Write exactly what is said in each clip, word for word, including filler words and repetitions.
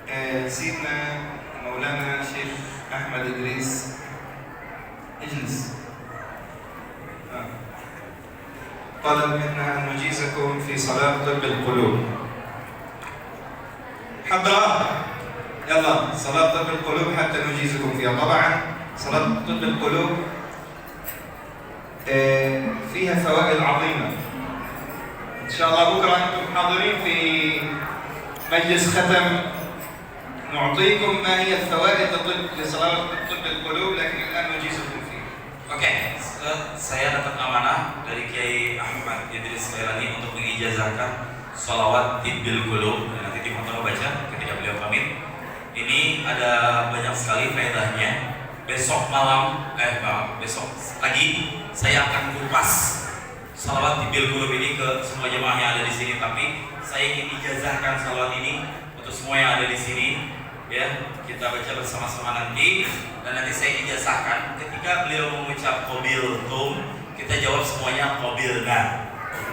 Eh, سيدنا مولانا الشيخ أحمد إدريس، اجلس. آه. طلب منا أن نجيزكم في صلاة طب القلوب. حضرة، يلا، صلاة طب القلوب حتى نجيزكم فيها. طبعا، صلاة طب القلوب، آه، فيها فوائد عظيمة. إن شاء الله بكرة أنتم حاضرين في مجلس ختم، نعطيكم ما هي الفوائد لطب، لصلاة طب القلوب، لكن الآن نجيزكم فيه. Oke, se-, saya dapat amanah dari Kiai Ahmad Idris Khairani untuk mengijazahkan salawat tibbil qulub. Nanti Tim Motor baca ketika beliau pamit. Ini ada banyak sekali faedahnya. Besok malam, eh, malam, besok pagi saya akan kupas salawat tibbil qulub ini ke semua jemaah yang ada di sini. Tapi saya ingin ijazahkan salawat ini untuk semua yang ada di sini, ya, kita baca bersama-sama nanti, dan nanti saya ijazahkan ketika beliau mengucap qabiltum, kita jawab semuanya qabilna.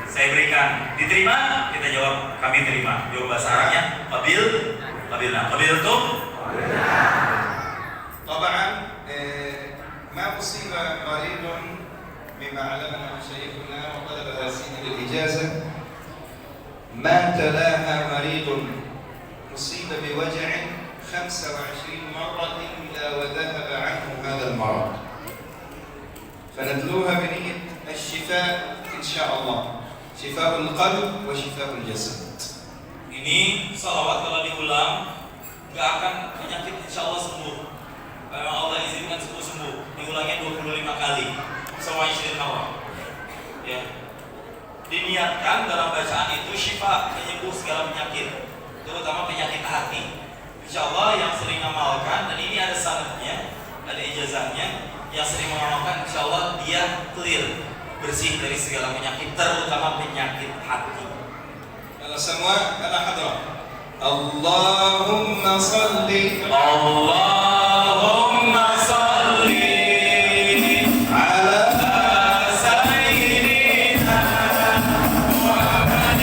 Saya berikan, diterima, kita jawab, kami terima. Jawab bahasa Arabnya, qabil, qabilna. Qabiltum? طبعا، آه، ما أصيب مريض مما علمنا مشايخنا وطلبها سيدي بالإجازة ما تلاها مريض أصيب بوجع خمسة وعشرين مرة إلا وذهب عنه هذا المرض. فنتلوها بنية الشفاء إن شاء الله. شفاء القلب وشفاء الجسد. Ini salawat kalau diulang, nggak akan penyakit insya Allah sembuh. Kalau memang Allah izinkan sembuh, sembuh. Diulangnya dua puluh lima kali. Sama istri Hawa. Ya. Diniatkan dalam bacaan itu syifa, penyembuh segala penyakit, terutama penyakit hati. Insya Allah yang sering ngamalkan, dan ini ada sanadnya, ada ijazahnya, yang sering mengamalkan, insya Allah dia clear, bersih dari segala penyakit, terutama penyakit hati. Kalau semua, kalau hadrah. اللهم صل. اللهم صل على سيدنا محمد.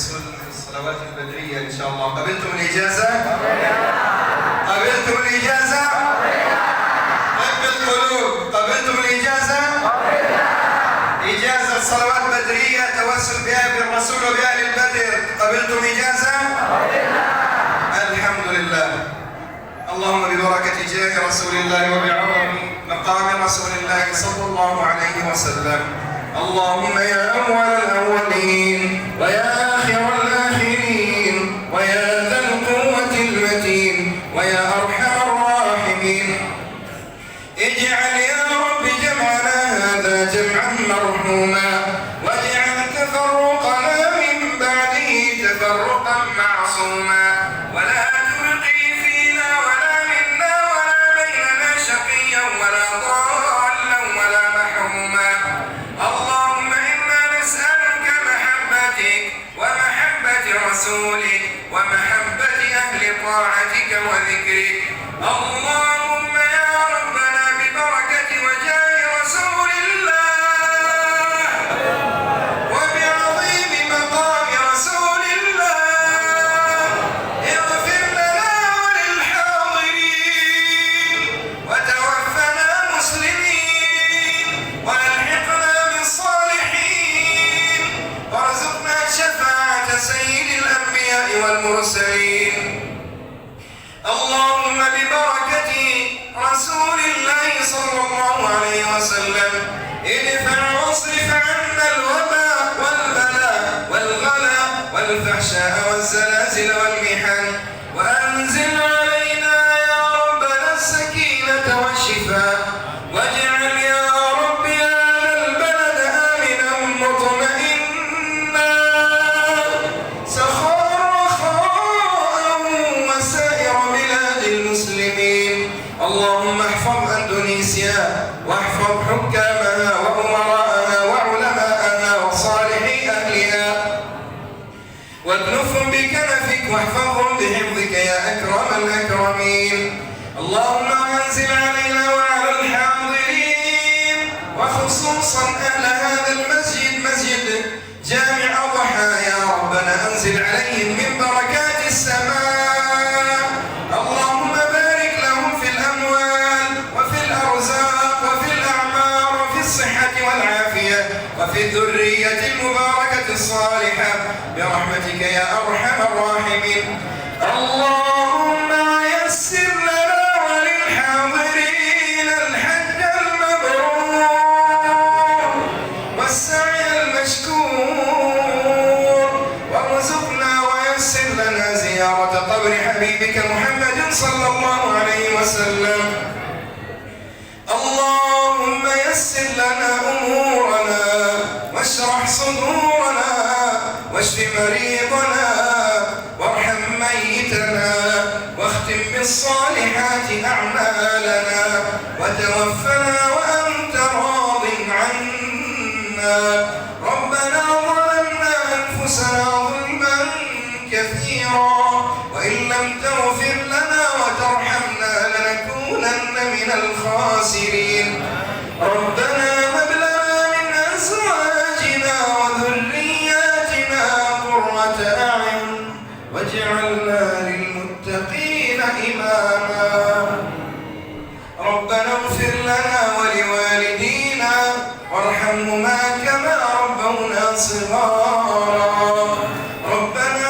الصلوات البدرية إن شاء الله. قبلتم الإجازة؟ قبلتم الإجازة؟ طب القلوب، قبلتم الإجازة؟ إجازة صلوات بدرية، توسل بها بالرسول وبأهل البدر. قبلتم إجازة؟ الحمد لله. اللهم ببركة جاه رسول الله وبعظم مقام رسول الله صلى الله عليه وسلم. اللهم يا أول الأولين ويا آخر الآخرين ويا ذا القوة المتين ويا أرحم الراحمين، اجعل يا رب جمعنا هذا جمعا مرحوما، واجعل تفرقنا من بعده تفرقا معصوما، ولا تبقي فينا ولا منا ولا بيننا شقيا ولا ضالا ولا محروما. اللهم إنا نسألك محبتك ومحبة رسولك ومحبة أهل طاعتك وذكرك. اللهم يا ربنا ببركة وجاه رسول الله وبعظيم مقام رسول الله اغفر لنا وللحاضرين وتوفنا مسلمين وألحقنا بالصالحين وارزقنا شفاعة سيد الأنبياء والمرسلين. اللهم ببركة رسول الله صلى الله عليه وسلم ادفع واصرف عنا الوباء والبلاء والغلاء والفحشاء والزلازل والمحن وأنزل علينا يا ربنا السكينة والشفاء واجعل يا رب هذا البلد آمنا مطمئنا سخاء رخاء وسائر بلاد المسلمين. اللهم احفظ أندونيسيا واحفظ حكامها وأمراءها وعلماءها وصالحي أهلها واكنفهم بكنفك واحفظهم بحفظك يا أكرم الأكرمين. اللهم أنزل علينا وعلى الحاضرين وخصوصا أهل هذا المسجد، مسجد جامع أضحى، يا ربنا أنزل عليهم من بركات السماء. اللهم بارك لهم في الأموال وفي الأرزاق وفي الأعمار وفي الصحة والعافية وفي الذرية المباركة الصالحة برحمتك يا أرحم الراحمين. اللهم يسر لنا وللحاضرين الحج المبرور والسعي المشكور، وارزقنا ويسر لنا زيارة قبر حبيبك محمد صلى الله عليه وسلم. اللهم يسر لنا أمورنا، واشرح صدورنا، واشف مريضنا، وارحم ميتنا، واختم بالصالحات أعمالنا، وتوفنا وأنت راض عنا. ربنا ظلمنا أنفسنا ظلما كثيرا، وإن لم تغفر لنا وترحمنا لنكونن من الخاسرين. ربنا هب لنا من أزواجنا وذرياتنا قرة أعين واجعلنا للمتقين إماما. ربنا اغفر لنا ولوالدينا وارحمهما كما ربونا صغارا. ربنا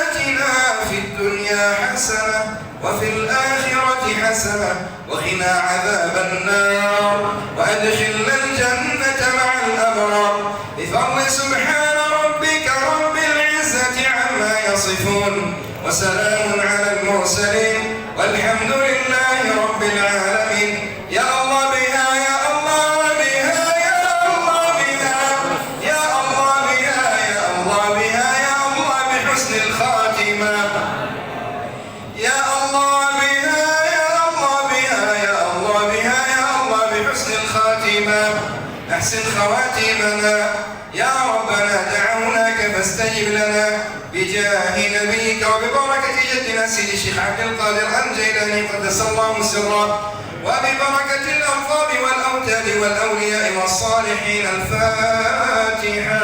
آتنا في الدنيا حسنة وفي الآخرة حسنة وقنا عذاب النار وأدخلنا الجنة مع الأبرار. بفضل سبحان ربك رب العزة عما يصفون. وسلام على المرسلين والحمد لله رب العالمين. يا الله بها، يا الله بها، يا الله بها، يا الله بها، يا الله بها، يا الله بحسن الخاتمة. يا الله بها، يا الله بها، يا الله بها، يا الله بحسن الخاتمة. أحسن خواتيمنا. يا ربنا دعوناك فاستجب لنا بجاه نبيك وببركة جدنا سيدي الشيخ عبد القادر الجيلاني قدس الله سره وببركة الأقطاب والأوتاد والأولياء والصالحين. الفاتحة.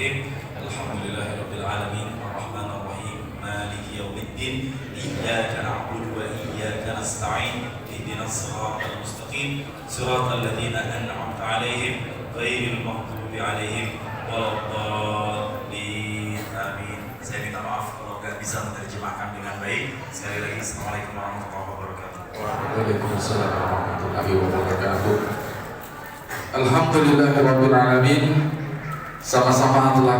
Alhamdulillahirabbil alamin, arrahmanir rahim, maliki yaumiddin, iyyaka na'budu wa iyyaka nasta'in, ihdinas siratal mustaqim, siratal ladzina an'amta 'alaihim, ghairil maghdubi 'alaihim waladdallin. Amin. Saya minta maaf kalau nggak bisa menerjemahkan dengan baik. Sekali lagi, assalamualaikum warahmatullahi wabarakatuh. Waalaikumsalam warahmatullahi wabarakatuh. Alhamdulillahirabbil alamin. Sama-sama telah